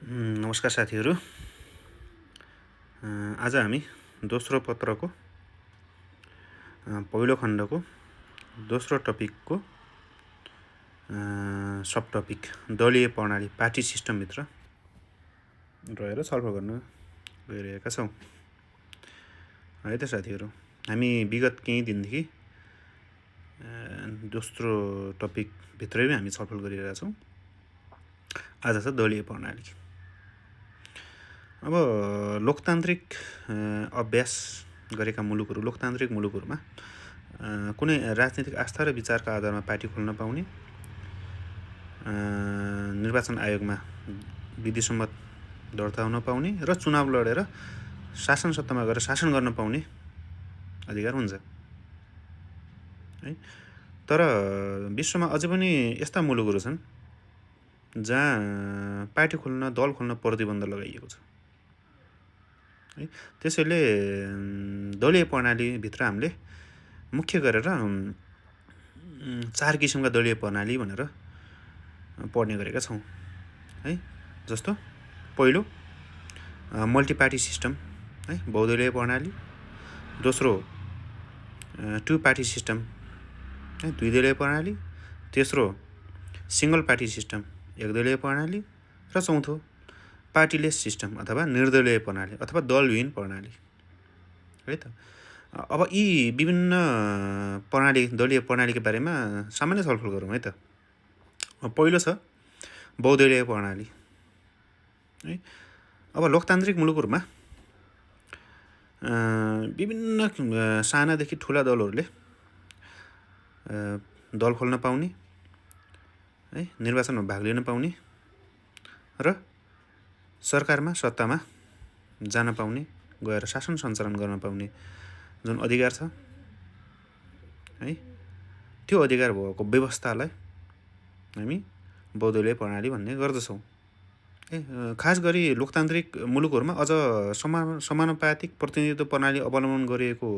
नमस्कार साथीहरू। आज हामी दोस्रो पत्रको पहिलो खण्डको दोस्रो टपिकको सब टपिक दलीय प्रणाली पार्टी सिस्टमभित्र रहेर छलफल गर्न गइरहेका छौँ है त साथीहरू। हामी विगत केही दिनदेखि दोस्रो टपिकभित्रैमै हामी छलफल गरिरहेका छौँ। आज छ दलीय प्रणाली। अब लोकतान्त्रिक अभ्यास गरेका मुलुकहरू, लोकतान्त्रिक मुलुकहरूमा कुनै राजनीतिक आस्था र विचारका आधारमा पार्टी खोल्न पाउने, निर्वाचन आयोगमा विधिसम्मत दर्ता हुन पाउने र चुनाव लडेर शासन सत्तामा गएर शासन गर्न पाउने अधिकार हुन्छ है। तर विश्वमा अझै पनि यस्ता मुलुकहरू छन् जहाँ पार्टी खोल्न, दल खोल्न प्रतिबन्ध लगाइएको छ है। त्यसैले दलीय प्रणालीभित्र हामीले मुख्य गरेर 4 किसिमका दलीय प्रणाली भनेर पढ्ने गरेका छौँ है। जस्तो पहिलो मल्टिपार्टी सिस्टम है, बहुदलीय प्रणाली। दोस्रो टु पार्टी सिस्टम है, द्विदलीय प्रणाली। तेस्रो सिंगल पार्टी सिस्टम, एकदलीय प्रणाली। र चौथो पार्टीलेस सिस्टम अथवा निर्दलीय प्रणाली अथवा दलविहीन प्रणाली है त। अब यी विभिन्न प्रणाली, दलीय प्रणालीका बारेमा सामान्य छलफल गरौँ है त। पहिलो छ बहुदलीय प्रणाली है। अब लोकतान्त्रिक मुलुकहरूमा विभिन्न सानादेखि ठुला दलहरूले दल खोल्न पाउने है, निर्वाचनमा भाग लिन पाउने र सरकारमा, सत्तामा जान पाउने, गएर शासन सञ्चालन गर्न पाउने जुन अधिकार छ है, त्यो अधिकार भएको व्यवस्थालाई हामी बहुदलीय प्रणाली भन्ने गर्दछौँ है। खास गरी लोकतान्त्रिक मुलुकहरूमा अझ समानुपातिक प्रतिनिधित्व प्रणाली अवलम्बन गरिएको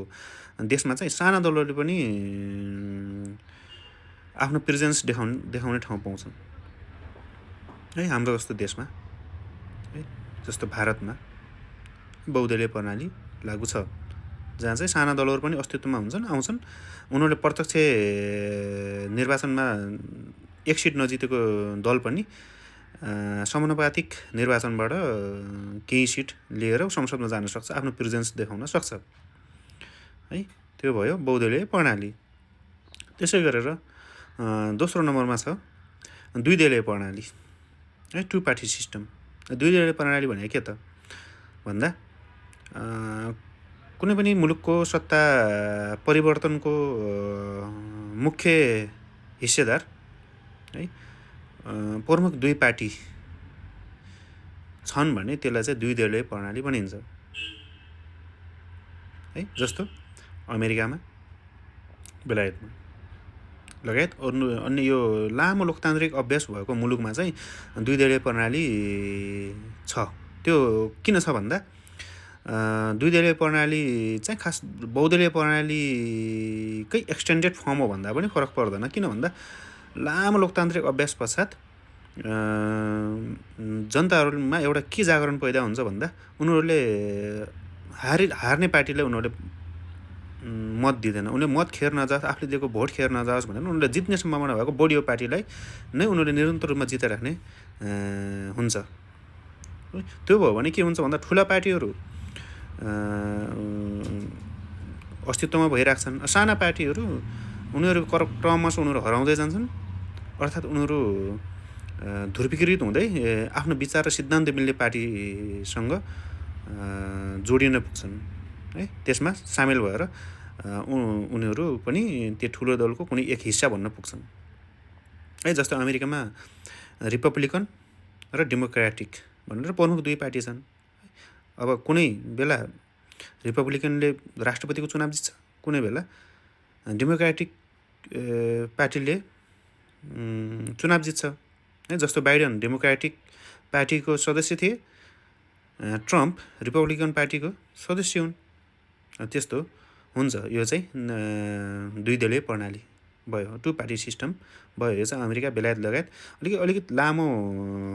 देशमा चाहिँ साना दलहरूले पनि आफ्नो प्रेजेन्स देखाउने ठाउँ पाउँछन् है। हाम्रो जस्तो देशमा है, जस्तो भारतमा बहुदलीय प्रणाली लागू छ, जहाँ चाहिँ साना दलहरू पनि अस्तित्वमा आउँछन्। उनीहरूले प्रत्यक्ष निर्वाचनमा एक सिट नजितेको दल पनि समानुपातिक निर्वाचनबाट केही सिट लिएर संसदमा जान सक्छ, आफ्नो प्रेजेन्स देखाउन सक्छ है। त्यो भयो बहुदलीय प्रणाली। त्यसै गरेर दोस्रो नम्बरमा छ द्विदलीय प्रणाली है, टु पार्टी सिस्टम। द्विदलीय प्रणाली भने के त भन्दा कुनै पनि मुलुकको सत्ता परिवर्तनको मुख्य हिस्सेदार है, प्रमुख दुई पार्टी छन् भने त्यसलाई चाहिँ द्विदलीय प्रणाली भनिन्छ है। जस्तो अमेरिकामा, बेलायतमा लगायत अन्य यो लामो लोकतान्त्रिक अभ्यास भएको मुलुकमा चाहिँ द्विदलीय प्रणाली छ। त्यो किन छ भन्दा द्विदलीय प्रणाली चाहिँ खास बहुदलीय प्रणालीकै एक्सटेन्डेड फर्म हो भन्दा पनि फरक पर्दैन। किन भन्दा लामो लोकतान्त्रिक अभ्यास पश्चात जनताहरूमा एउटा के जागरण पैदा हुन्छ भन्दा उनीहरूले हार्ने पार्टीलाई उनीहरूले मत दिँदैन, उनीहरूले मत खेर नजाओस्, आफूले दिएको भोट खेर नजाओस् भनेर उनीहरूले जित्ने सम्भावना भएको बढियो पार्टीलाई नै उनीहरूले निरन्तर रूपमा जिताइराख्ने हुन्छ। त्यो भयो भने के हुन्छ भन्दा ठुला पार्टीहरू अस्तित्वमा भइराख्छन्, साना पार्टीहरू उनीहरू क्रमशः उनीहरू हराउँदै जान्छन्, अर्थात् उनीहरू ध्रुवीकृत हुँदै आफ्नो विचार र सिद्धान्त मिल्ने पार्टीसँग जोडिन पुग्छन् है। त्यसमा सामेल भएर उनीहरू पनि त्यो ठुलो दलको कुनै एक हिस्सा भन्न पुग्छन् है। जस्तो अमेरिकामा रिपब्लिकन र डेमोक्रेटिक भनेर प्रमुख दुई पार्टी छन्। अब कुनै बेला रिपब्लिकनले राष्ट्रपतिको चुनाव जित्छ, कुनै बेला डेमोक्रेटिक पार्टीले चुनाव जित्छ है। जस्तो बाइडेन डेमोक्रेटिक पार्टीको सदस्य थिए, ट्रम्प रिपब्लिकन पार्टीको सदस्य हुन्। त्यस्तो हुन्छ। यो चाहिँ द्विदलीय प्रणाली भयो, 2 पार्टी सिस्टम भयो। यो चाहिँ अमेरिका, बेलायत लगायत अलिकति लामो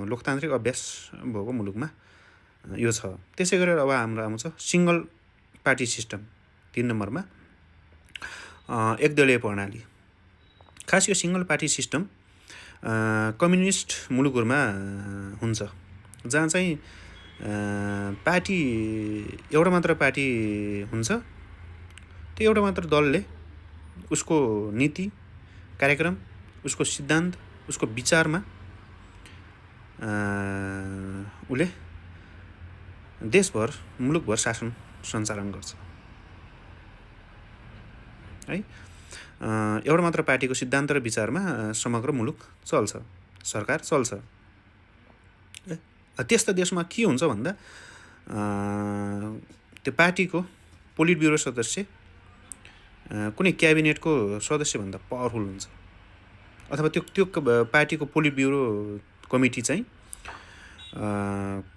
लोकतान्त्रिक अभ्यास भएको मुलुकमा यो छ। त्यसै गरेर अब हाम्रो आउँछ सिङ्गल पार्टी सिस्टम 3 नम्बरमा, एकदलीय प्रणाली। खास यो सिङ्गल पार्टी सिस्टम कम्युनिस्ट मुलुकहरूमा हुन्छ, जहाँ चाहिँ पार्टी एउटा मात्र पार्टी हुन्छ। त्यो एउटा मात्र दलले उसको नीति, कार्यक्रम, उसको सिद्धान्त, उसको विचारमा उसले देशभर, मुलुकभर शासन सञ्चालन गर्छ है। एउटा मात्र पार्टीको सिद्धान्त र विचारमा समग्र मुलुक चल्छ, सरकार चल्छ। त्यस्ता देशमा के हुन्छ भन्दा त्यो पार्टीको पोलिट ब्युरो सदस्य कुनै क्याबिनेटको सदस्यभन्दा पावरफुल हुन्छ, अथवा त्यो पार्टीको पोलिट ब्युरो कमिटी चाहिँ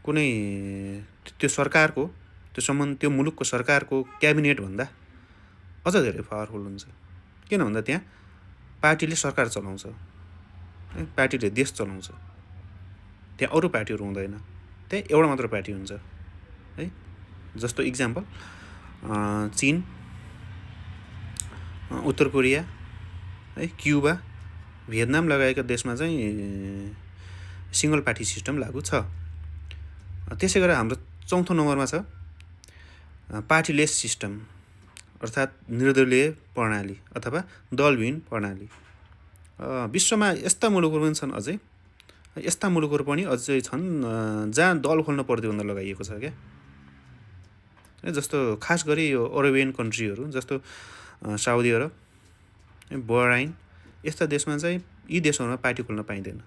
कुनै त्यो सरकारको त्यो मुलुकको सरकारको क्याबिनेटभन्दा अझ धेरै पावरफुल हुन्छ। किन भन्दा त्यहाँ पार्टीले सरकार चलाउँछ, पार्टीले देश चलाउँछ। त्यहाँ अरू पार्टीहरू हुँदैन, त्यहाँ एउटा मात्र पार्टी हुन्छ है। जस्तो इक्जाम्पल चीन, उत्तर कोरिया है, क्युबा, भियतनाम लगायतका देशमा चाहिँ सिङ्गल पार्टी सिस्टम लागू छ। त्यसै गरेर हाम्रो चौथो नम्बरमा छ पार्टीलेस सिस्टम, अर्थात् निर्दलीय प्रणाली अथवा दलविहीन प्रणाली। विश्वमा यस्ता मुलुकहरू पनि छन्, यस्ता मुलुकहरू पनि अझै छन् जहाँ दल खोल्न प्रतिबन्ध लगाइएको छ क्या। जस्तो खास गरी यो अरेबियन कन्ट्रीहरू जस्तो साउदी अरब, बहराइन, यस्ता देशमा चाहिँ यी देशहरूमा पार्टी खोल्न पाइँदैन,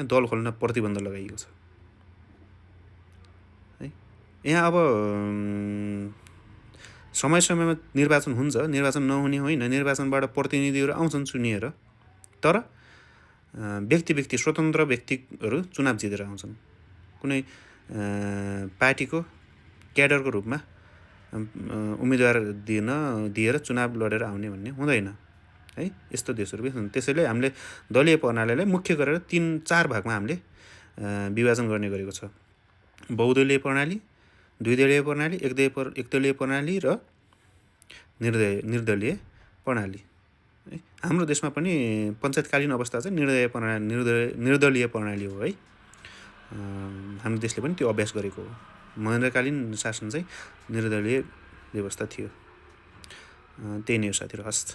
दल खोल्न प्रतिबन्ध लगाइएको छ है। यहाँ अब समय समयमा निर्वाचन हुन्छ, निर्वाचन नहुने होइन, निर्वाचनबाट प्रतिनिधिहरू आउँछन् चुनिएर, तर व्यक्ति स्वतन्त्र व्यक्तिहरू चुनाव जितेर आउँछन्। कुनै पार्टीको क्याडरको रूपमा उम्मेदवार दिएर चुनाव लडेर आउने भन्ने हुँदैन है। यस्तो देशहरू पनि छन्। त्यसैले हामीले दलीय प्रणालीलाई मुख्य गरेर 3-4 भागमा हामीले विभाजन गर्ने गरेको छ। बहुदलीय प्रणाली, द्विदलीय प्रणाली, एकदलीय प्रणाली र निर्दलीय प्रणाली है। हाम्रो देशमा पनि पञ्चायतकालीन अवस्था चाहिँ निर्दलीय प्रणाली हो है। हाम्रो देशले पनि त्यो अभ्यास गरेको हो। महेन्द्रकालीन शासन चाहिँ निर्दलीय व्यवस्था थियो। त्यही नै हो साथीहरू, हस्त।